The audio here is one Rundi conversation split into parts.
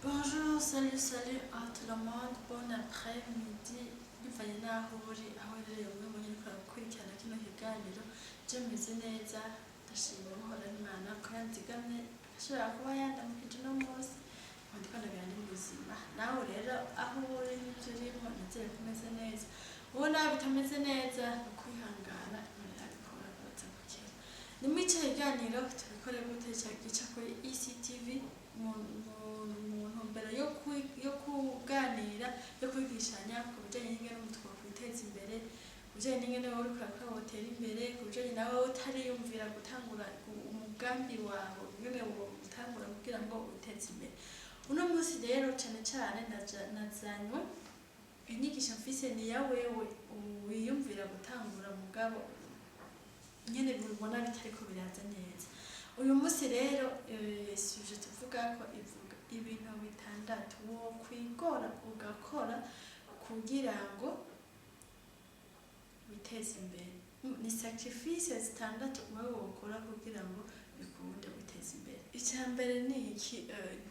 Bonjour, salut, salut à tout le monde, bon après-midi, bivanye n'aho uri, aho uherereye umwe mu nyene gukurikirana kino kiganiro. Je meze neza, ndashima Uhoraho Imana ko yanzigamye, ashobora kuba yandamukije uno munsi, nkaba ndiko ndagira ndi muzima. Nawe rero aho uri n'ivyo urimwo, nizere ko umeze neza. Uwo nawe bitameze neza, ni ukwihangana, Imana irabikora, uraza gukira. Ni muri ico kiganiro "Tubikore gute" gica kuri ECTV mu ntumbero yo kuganira, yo kwigishanya ku bijanye n'ingene umuntu twokwiteza imbere, ku bijanye n'ingene wowe uriko urakora wotera imbere, ku bijanye nawe utariyumvira gutangura umugambi wawe, ingene wotangura kugira ngo witeze imbere. Uno munsi rero cane cane nazanywe inyigisho mfise ni ya wewe wiyumvira gutangura, mugabo nyene bibona bitariko biraza neza. Uyu munsi rero sujet tuvuga ko ivuga ibintu bitandatu wokwigora ugakora kugira ngo witeze imbere. Ni sacrifice zitandatu wewe wokora kugira ngo bikunde witeze imbere. Icya mbere ni iki?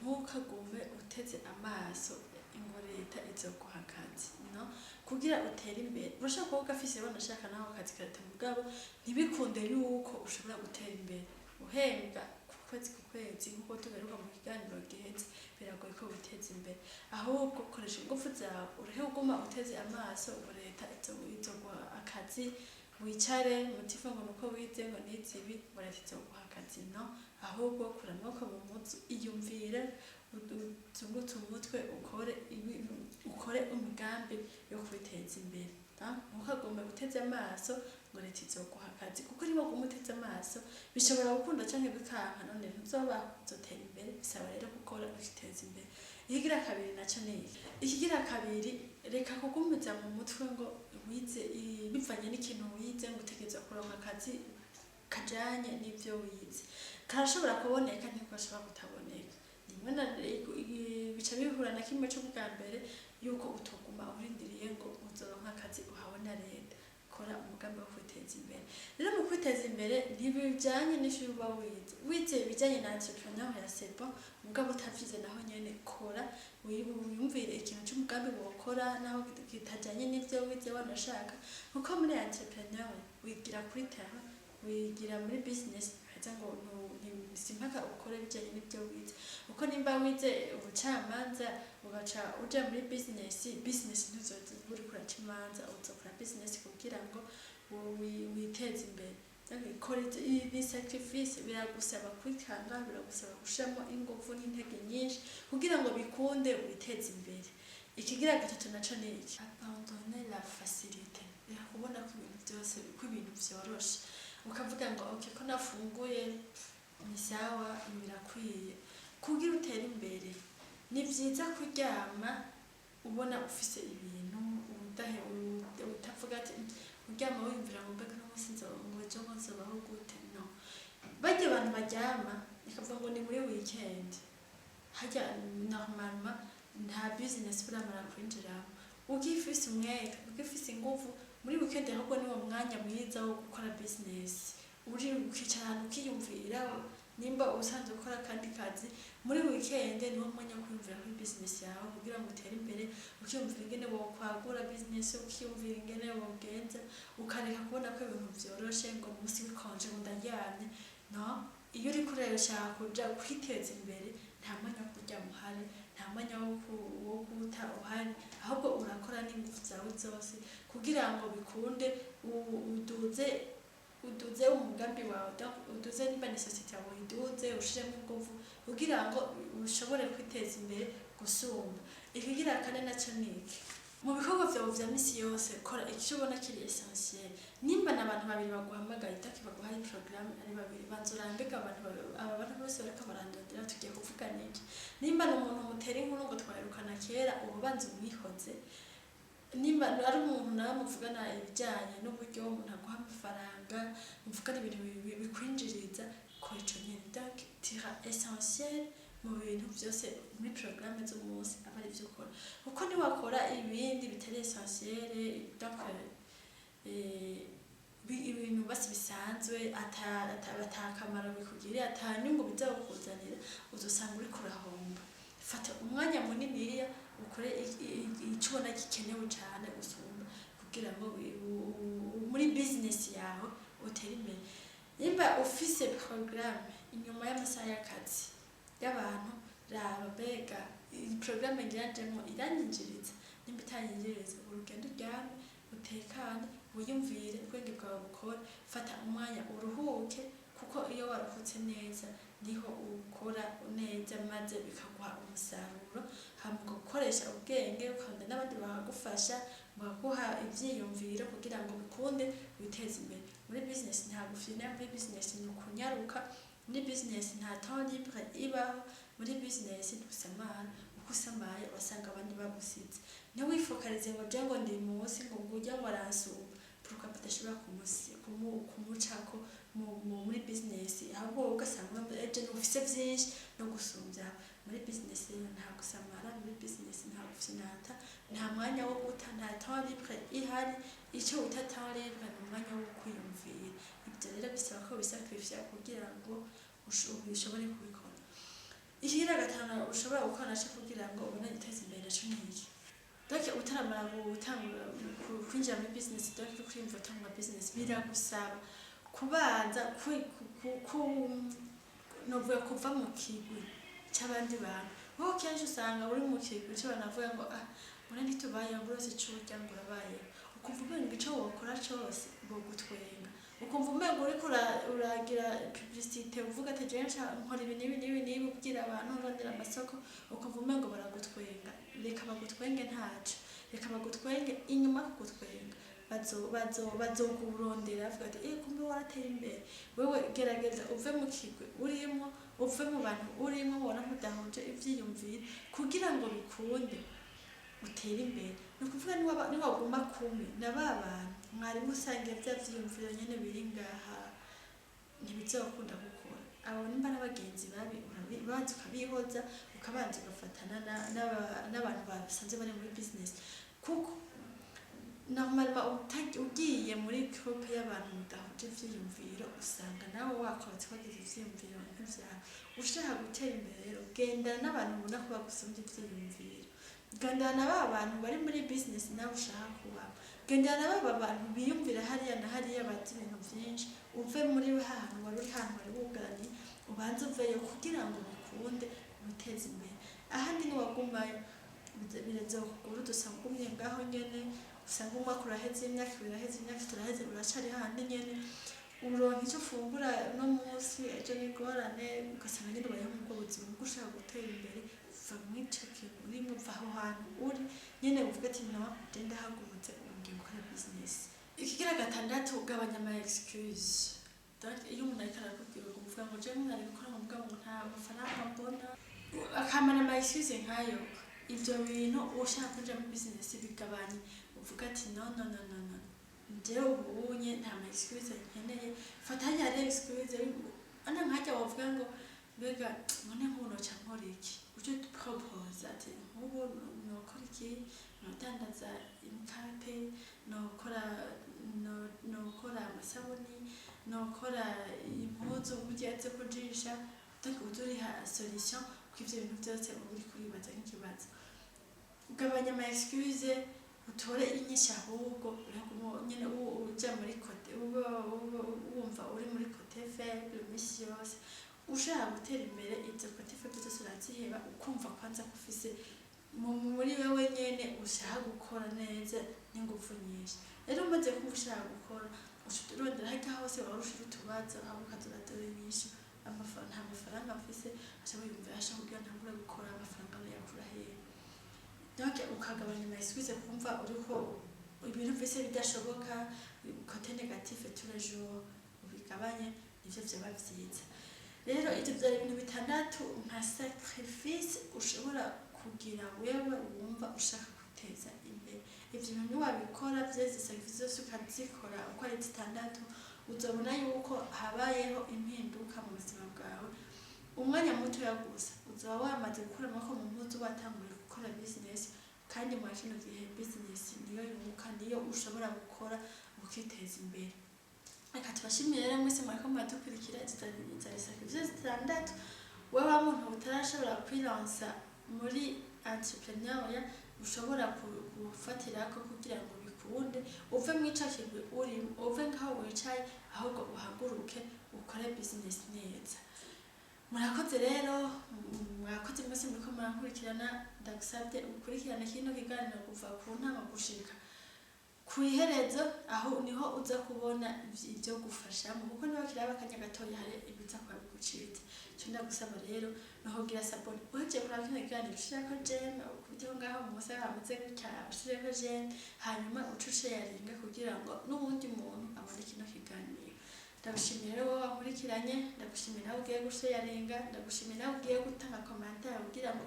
Ntukagume uteze amaso ngo leta izoguha akazi. No kugira utere imbere, urashobora kuba ugafise, wanashaka naho akazi ka leta, mugabo ntibikunde yuko ushobora gutera imbere uhembwa ku kwezi ku kwezi. Nk'uko tugaruka mu kiganiro giheze, biragoye ko witeza imbere. Ahubwo koresha ingufu zawe, ureke kuguma uteze amaso ngo leta izoguha akazi, wicare mutima ngo nuko wize, ngo nize ibi, ngo leta izoguha akazi. No ahubwo kura amaboko mu mpuzu, iyumvire, uzungutse umutwe, ukore ukore umugambi yo kwiteza imbere. Ntukagume uteze amaso ngo leta izoguha akazi, kuko niba waguma uteze amaso bishobora gukunda canke bikanka, none ntuzoba uzotera imbere. Bisaba rero gukora ukiteza imbere. Ikigira kabiri naco ni iki? Ikigira kabiri, reka kugumiza mu mutwe ngo wize bivanye n'ikintu wize, ngo utegerezwa kuronka akazi kajanye n'ivyo wize. Karashobora kuboneka, ntigashobora kutaboneka. Rimwe na bica bihura na kimwe c'ubwa mbere, yuko utoguma urindiriye ngo uzoronka akazi uhawe na leta. Kora umugambi wo kwiteza imbere. Rero mu kwiteza imbere ntibijanye n'ishuri uba wize. Wize ibijanye na entrepreneuriat, c'est bon, mugabo utavyize naho nyene kora, wiyumvire ikintu c'umugambi wokora naho kitajanye n'ivyo wize wanashaka, kuko muri entrepreneur wigira kuri terrain, wigira muri business. Heza ngo simpaka ukore bijanye n'ivyo wize, kuko nimba wize ubucamanza ugaca uja muri business, business ntuzoza uriko uraca imanza, uzokora business kugira ngo witeze imbere. Kora ni sacrifice, biragusaba kwikanga, biragusaba gushiramo ingufu n'intege nyinshi kugira ngo bikunde witeze imbere. Ikigira gatatu naco ni iki? Abandonner la facilité. Reka kubona ko ibintu byose, ko ibintu vyoroshe, ukavuga ngo "Okay, ko nafunguye ni sawa, birakwiye." Kugira utere imbere ni vyiza kuryama ubona ufise ibintu, udahe utavuga ati uryama wiyumvira ngo mbega uno munsi ngo ejo ngo nzobaho gute. No barya abantu baryama bakavuga ngo ni muri weekend, harya normalement nta business buramara kwinjiramo. Ugifise umwete, ugifise inguvu muri weekend, ahubwo niwo mwanya mwiza wo gukora business. Uri ukicara ahantu ukiyumvira, nimba usanzwe ukora akandi kazi, muri weekend niwo mwanya wo kwiyumvira kuri business yawe kugira ngo utere imbere, ukiyumvira ingene wokwagura business, ukiyumvira ingene wogenza, ukareka kubona ko ibintu vyoroshe, ngo umunsi w'ikonje ngo ndaryamye. No iyo uriko urashaka kuja kwiteza imbere, nta mwanya wo kuryama uhari, nta mwanya wo guta uhari. Ahubwo urakora n'ingufu zawe zose kugira ngo bikunde uduze umugambi wawe, donc uduze nimba ni société yawe, uyiduze, ushiremo ingufu kugira ngo ushobore kwiteza imbere gusumba. Ikigira kane naco ni iki? Mu bikorwa vyawe vya misi yose, kora icyo ubona kiri essentiel. Nimba n'abantu babiri baguhamagaye, itaki baguhaye programme ari babiri, banza urambike abantu babiri, aba bantu bose bariko barandondera, tugiye kuvugana iki? Nimba ni umuntu mutera inkuru ngo twaherukana kera, ubu banza umwihoze. Nimba ari umuntu nawe muvugana ibijyanye n'uburyo umuntu aguha amafaranga, muvugana ibintu bikwinjiriza, kora ico nyene. Donc tira essentiel mu bintu byose muri programme z'umunsi, aba ari byo ukora, kuko niwakora ibindi bitari essentiel, donc ibintu basi bisanzwe ata akamaro bikugiriye, ata nyungu bizakuzanira, uzosanga uriko urahomba. Fata umwanya muniniya ukore ico ubona gikenewe cane gusumba, kugira ngo muri business yawe utere imbere. Nimba ufise programme inyuma y'amasaha y'akazi y'abantu, raba: mbega iyi programme ngira njemwo iranyinjiriza? Nimba itanyinjiriza, urugendo uryame, utekane, wiyumvire, ubwenge bwawe bukore. Fata umwanya uruhuke, kuko iyo waruhutse neza niho ukora neza, maze bikaguha umusaruro. Hama ugakoresha ubwenge, ukabona n'abandi bakagufasha, bakaguha ivyiyumviro kugira ngo bikunde witeze imbere muri business. Nta gufina muri business, ni ukunyaruka muri business. Nta temps libre ibaho muri business. Ntusamara, uko usamaye urasanga abandi bagusize. Ntiwifokalize ngo je ngo ndi munsi, ngo ngurya ngo aransumba. Pourquoi badashobora kumucako muri business? Ahubwo wowe ugasanga ejo ufise vyinshi no gusumvya. Muri business rero nta gusamara, muri business nta gufinata, nta mwanya wo guta, nta temps libre ihari. Ico wita temps libre ni umwanya wo kwiyumvira. Ivyo rero bisaba ko wisacrifier kugira ngo ushobore kubikora. Ikigira gatanu ushobora gukora naco kugira ngo ubone guteza imbere naco ni iki? Donc utaramara gutangura kwinjira muri business, donc uriko uriyumva utangura business, biragusaba kubanza novuga kuva mu kigwi c'abandi bantu, kuko kenshi usanga uri mu kigwi c'abantu bavuga ngo: "Ah, mbona ntitubayeho, ngo urose ico urya, ngo urabayeho." Ukumva umenga ico wokora cose bogutwenga, ukumva umenga uriko uragira publicité, uvuga ati: "Jewe nkora ibi n'ibi n'ibi n'ibi", ubwira abantu urondera amasoko, ukumva umengo baragutwenga. Reka bagutwenge, ntaco, reka bagutwenge. Inyuma kugutwenga bazokurondera, bavuga ati: "Eh, kumbe warateye imbere." Wewe gerageza uve mu kigwi urimwo, uve mu bantu urimwo ubona mudahuje ivyiyumviro, kugira ngo bikunde utere imbere. Ni ukuvuga niwaguma kumwe na ba bantu mwari musangiye vya vyiyumviro nyene biri ngaha, ntibizokunda gukora. Abo nimba n'abagenzi babi, urabanza ukabihoza, ukabanza ugafatana n'abantu basanzwe bari muri business, kuko normalement ugiye muri groupe y'abantu mudahuje ivyiyumviro, usanga nawe wakorotse wagize ivyiyumviro nk'ivyawe. Ushaka gutera imbere rero, gendana n'abantu ubona ko bagusumvya ivyiyumviro, gendana na ba bantu bari muri business nawe ushaka kubamo, gendana na ba bantu biyumvira hariya na hariya, bazi ibintu vyinshi. Uve muri hantu wari uri, hantu wari wugaraniye, ubanze uveyo kugira ngo bikunde witeze imbere. Ahandi niwagumayo birazokugora, udusanga ugumye ngaho nyene. Usanga umwaka uraheze, imyaka 2 iraheze, imyaka 3 iraheze, uracari hahandi nyene. Uronka icyo ufungura uno munsi, ejo n'ingorane, ugasanga nyene ubayeho muri ubwo buzima. Ubwo ushaka gutera imbere, va mw'ico kintu urimwo, va aho hantu uri nyene, uvuge ati: "No, je ndahagurutse, ubu ngiye gukora business." Ikigira gatandatu, gabanya ama excuse. Donc iyo umuntu ariko arakubwira uvuga ngo: "Je nari gukora, ngo mugabo ngo nta mafaranga mbona", akamana ama excuse nkayo. Ivyo bintu ushaka kwinjira muri business bigabanye, uvuga ati: "No, no, no, no, no, jewe ubunye nta ma excuse nkeneye." Fatanya rero excuse ana nkajya wavuga ngo: "Mbega none nk'ubu noca nkora iki?" Uce propose ati: "Nk'ubu nokora iki? Nodandaza imikate, nokora amasabuni, nokora impuzu burya zo kujisha." Donc uza uriha solution kw'ivyo bintu vyose uba uriko uribaza nk'ikibazo. Gabanya ama excuse, utore inyishu. Ahubwo uraguma nyene uja muri côté uba wumva uri muri côté faible imisi yose. Ushaka gutera imbere, izo côté faible zose uraziheba, ukumva kwanza ko ufise muri wewe nyene ushaka gukora neza n'inguvu nyinshi. Rero umaze kumva ushaka gukora, uca urondera harya hose wari ushira utubazo, aho ukaza uratora inyishu. Nta mafaranga mfise, aca wiyumvira asha kugira ntangure gukora, amafaranga noyakura hehe? Donc ukagabanya ama excuse, kumva uriko ibintu vyose bidashoboka, côté négatif tous les jours, ubigabanye, nivyo vyoba vyiza. Rero ivyo vyari ibintu bitandatu nka sacrifice ushobora kugira wewe wumva ushaka kwiteza imbere. Ivyo bintu niwabikora vyeze, sacrifice zose ukazikora uko ari zitandatu, uzobona yuko habayeho impinduka mu buzima bwawe. Umwanya mutoya gusa uzoba wamaze gukura amaboko mu mpuzu, watanguye gukora business. Kandi muri kino gihe business niyo yunguka, niyo ushobora gukora ukiteza imbere. Reka tubashimire rero mwese mwariko muradukurikira. Zari sacrifice zitandatu. Wewe wa muntu utarashobora kwilansa Muri entrepreneuriat ushobora gufatirako kugira ngo bikunde, uve mw'ico kigwi urimo, uve ngaho wicaye, ahubwo uhaguruke ukore business neza. Murakoze rero, mwakoze mwese muriko murankurikirana. Ndagusabye ukurikirane kino kiganiro kuva ku ntango gushika kw'iherezo. Aho niho uza kubona ivyo gufashamo, kuko niba kiraba akanya gatoya, hari ibiza kuba bigucitse. Ico ndagusaba rero ni ukugira s'abonner. Uhejeje kuraba kino kiganiro, ushireko j'aime, ukubiteho ngaho munsi aho hameze gutya, ushireko j'aime, hanyuma uce usharinga kugira ngo n'uwundi muntu abone kino kiganiro. Ndagushimiye rero wowe wankurikiranye, ndagushimiye nawe ugiye gusharinga, ndagushimiye nawe ugiye gutanga commentaire kugira ngo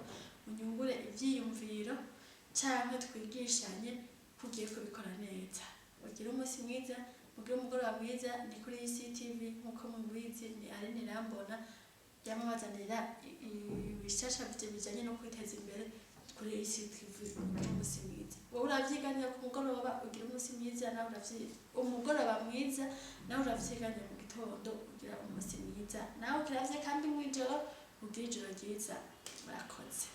unyungure ivyiyumviro canke twigishanye ko ugiye kubikora neza. Ugire umunsi mwiza, mugire umugoroba mwiza. Ni kuri ECTV nk'uko mubizi, ni Aline Irambona yamabazanira ibishasha bijanye no kwiteza imbere kuri ECTV. Ugire umunsi mwiza. Wowe uravyiganira ku mugoroba, ugire umunsi mwiza. Nawe umugoroba mwiza. Nawe uravyiganira mu gitondo, ugira umunsi mwiza. Nawe ukiravye kandi mw'ijoro, ugire ijoro ryiza. Murakoze.